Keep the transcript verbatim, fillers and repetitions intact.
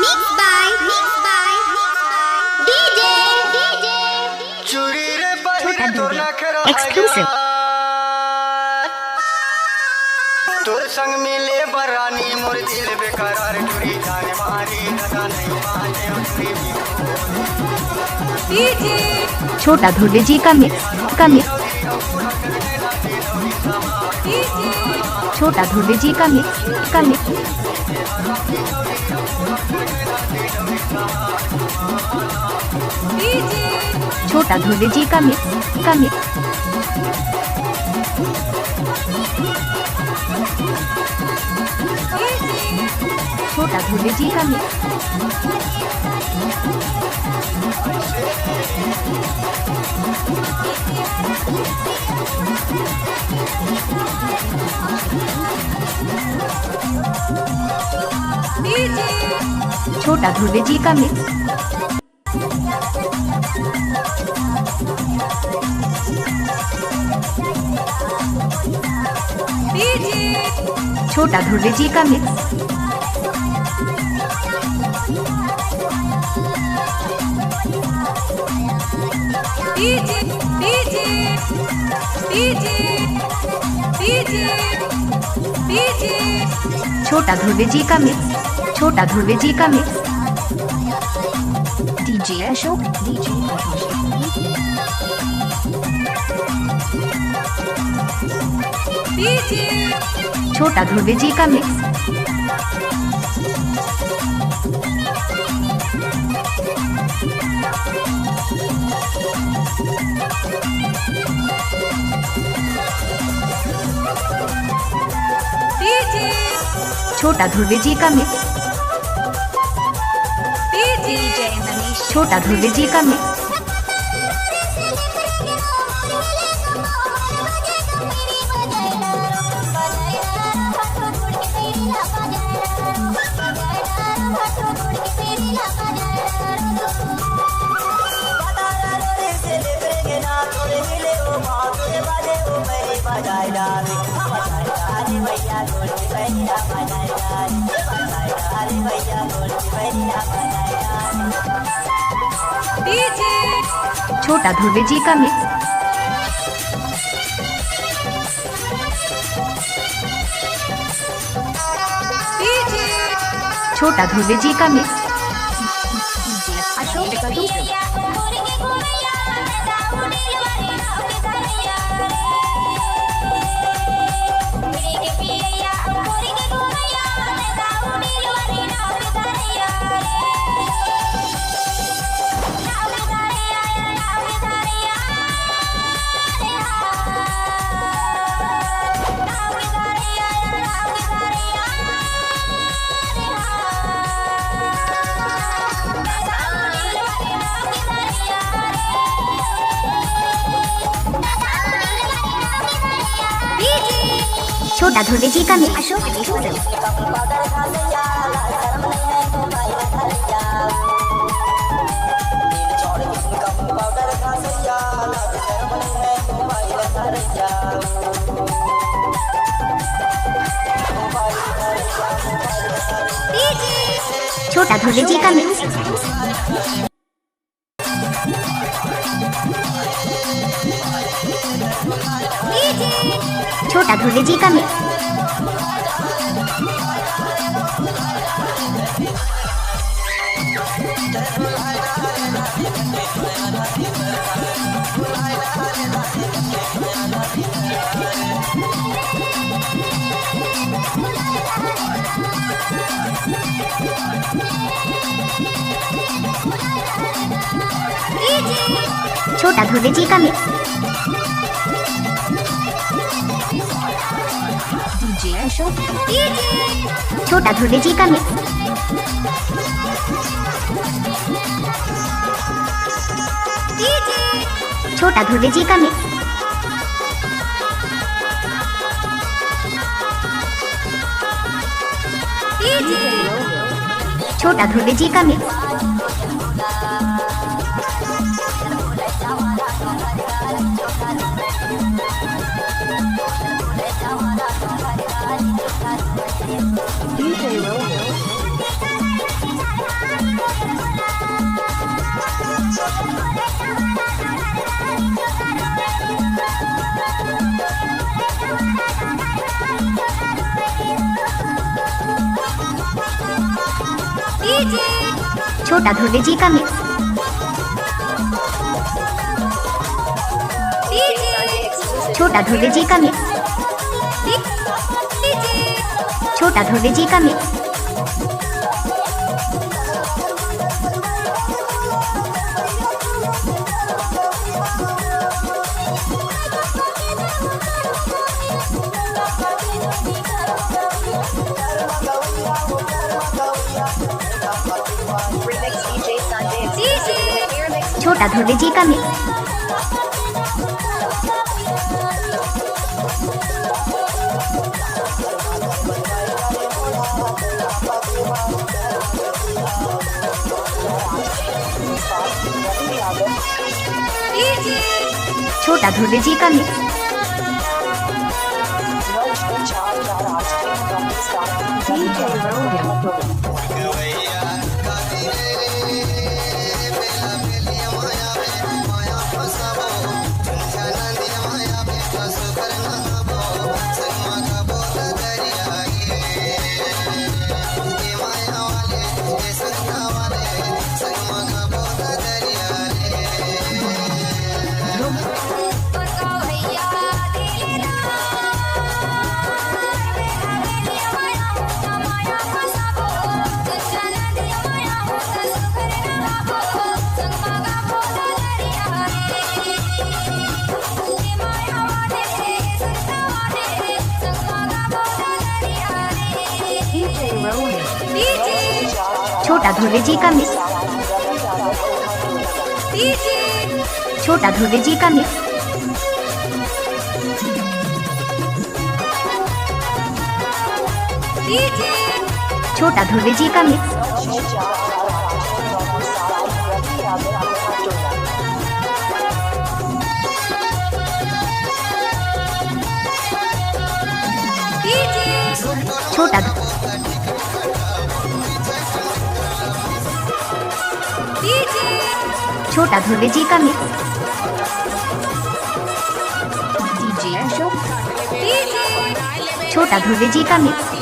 Mix by, mix by, mix by D J, D J। छोटा D J। Exclusive। तोर संग मिले बरानी मोर दिल बेकरार, चूड़ी जान मारी, दादा नहीं माने, चूड़ी। D J। छोटा धुर्वे जी का mix, का mix। छोटा धुर्वे जी का mix, का mix। छोटा धुर्वे जी का mix, का mix। छोटा धुर्वे जी का mix। छोटा धुर्वे जी का mix। छोटा धुर्वे जी का mix। छोटा धुर्वे जी का mix, छोटा धुर्वे जी का mix। D J अशोक, D J अशोक। छोटा धुर्वे जी का mix। छोटा धुर्वे जी का mix। छोटा धुर्वे जी का mix। छोटा धुर्वे जी का mix। छोटा धुर्वे जी का mix। छोटा धुर्वे जी का mix। अशोक। छोटा धुर्वे जी का mix। छोटा धुर्वे जी का mix। छोटा धुर्वे जी का mix। D J अशोक। छोटा धुर्वे जी का mix। छोटा धुर्वे जी का mix। छोटा धुर्वे जी का mix। छोटा धुर्वे जी का मिक्स। छोटा धुर्वे जी का मिक्स। छोटा धुर्वे जी का मिक्स। छोटा धुर्वे जी का मिक्स। छोटा धुर्वे जी का मिक्स। छोटा धुर्वे जी का मिक्स। छोटा धुर्वे जी का मिक्स। छोटा धुर्वे जी का मिक्स। छोटा छोटा धुर्वे जी का मिक्स। छोटा धुर्वे जी का मिक्स।